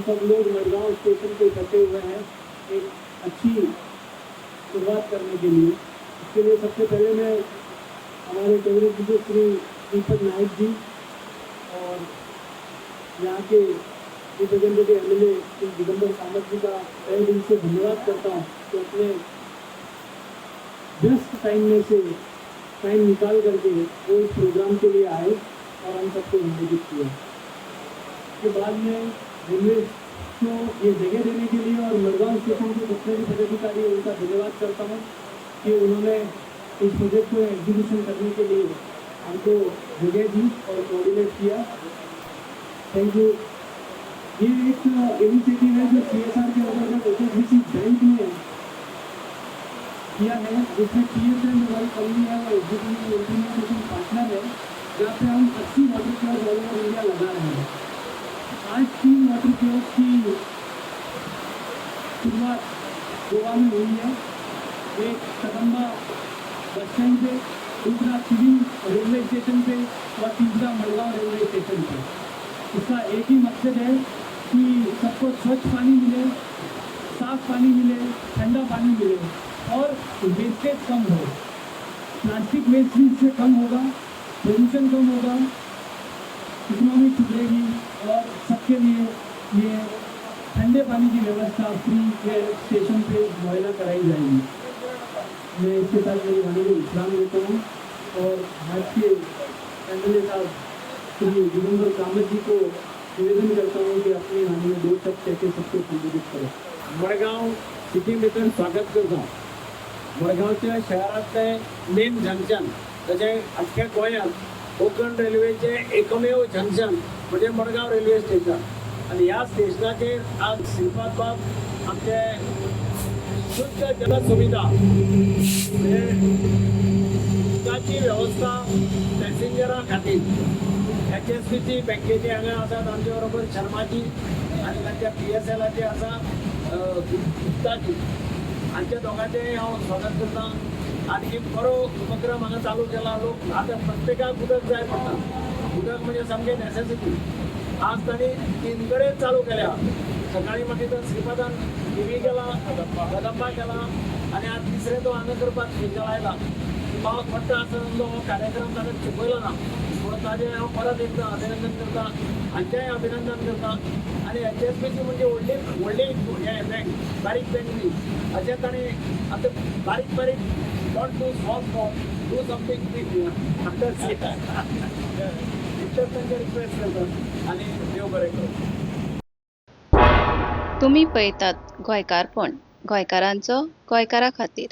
सब लोग Madgaon station pay इकट्ठे हुए हैं एक अच्छी शुरुआत करने के लिए। इसके लिए सबसे पहले मैं हमारे कैबिनेट मंत्री श्री दीपक नायक जी और यहाँ K representative MLA Shri Digambar Kamat जी का तहे दिल से धन्यवाद करता हूँ कि अपने व्यस्त टाइम में से टाइम निकाल करके वो इस प्रोग्राम के लिए आए और हम सबको संबोधित किया। उसके बाद में रेलवे को ये जगह देने के लिए और मडगांव स्टेशन के जितने भी पदाधिकारी हैं, उनका धन्यवाद करता हूँ कि उन्होंने इस प्रोजेक्ट को एग्जीक्यूशन करने के लिए हमको जगह दी और कोऑर्डिनेट किया। Thank you. ये एक इनिशिएटिव है जो सीएसआर के अंतर्गत एचएसबीसी बैंक ने किया है, जिसमें पीएसएल हमारी कंपनी है और एग्जीक्यूटिव इम्प्लीमेंटेशन पार्टनर है, जहाँ पे हम 80 water kiosk all over India लगा रहे हैं। आज तीन वाटर कियोस्क की शुरुआत गोवा में हुई है। एक कदम्बा बस स्टैंड पे, दूसरा थिविम रेलवे स्टेशन पे और तीसरा मडगांव रेलवे स्टेशन पे। इसका एक ही मकसद है कि सबको स्वच्छ पानी मिले, साफ पानी मिले, ठंडा पानी मिले और वेस्टेज कम हो। प्लास्टिक वेस्ट भी इससे कम होगा, पोल्यूशन कम होगा, इकोनॉमी सुधरेगी और सबके लिए ये ठंडे पानी की व्यवस्था फ्री के स्टेशन पे मुहैया कराई जाएगी। मैं इसके साथ मेरी वाणी को विश्राम देता हूँ और आज के एमएलए साहब श्री दिगंबर कामत जी को निवेदन करता हूँ कि अपनी वाणी में दो शब्द कह के सबको संबोधित करें। मडगांव सिटी भितर स्वागत करता। मडगांवच्या शहरांतलें मेन जंक्शन, तशें अख्ख्या गोंयांत कोंकण रेल्वेचें एकमेव जंक्शन म्हणजे मडगांव रेल्वे स्टेशन आनी ह्या स्टेशनाचेर आज श्रीपाद बाब आमचे शुद्ध जल सुविधा, म्हणजे उदकाची वेवस्था पॅसेंजरां खातीर एचएसबीसी बँकेचे हांगा आसात आमचे बरोबर शर्माजी आनी तांच्या पीएसएलाचे आसा गुप्ताजी, हांच्या दोगांचें हांव स्वागत करता। आनी एक बरो उपक्रम हांगा चालू केला। लोक आतां प्रत्येकाक उदक जाय पडटा। उदक म्हणजे सामकें नेसेसिटी। आज तांणी तीन कडेन चालू केल्या। सकाळी मागीर तो श्रीपादान थिवी केला, कदंबा केला आनी आज तिसरें तो हांगा करपाक स्पेशल आयला। पावस पडटा आसतना तो हो कार्यक्रम ताणें चुकयलो ना म्हणून ताजें हांव परत एकदां अभिनंदन करता, हांचेंय अभिनंदन करता। आनी एचएसबीसी म्हणजे व्हडली व्हडली हें बँक, बारीक बँक न्ही। अशें ताणें आतां बारीक बारीक, don't do small small, do something big. इतकेंच तांकां रिक्वेस्ट करता आनी देव बरें करूं। तुमी पळयतात गोंयकारपण, गोंयकारांचो गोंयकारा खातीर।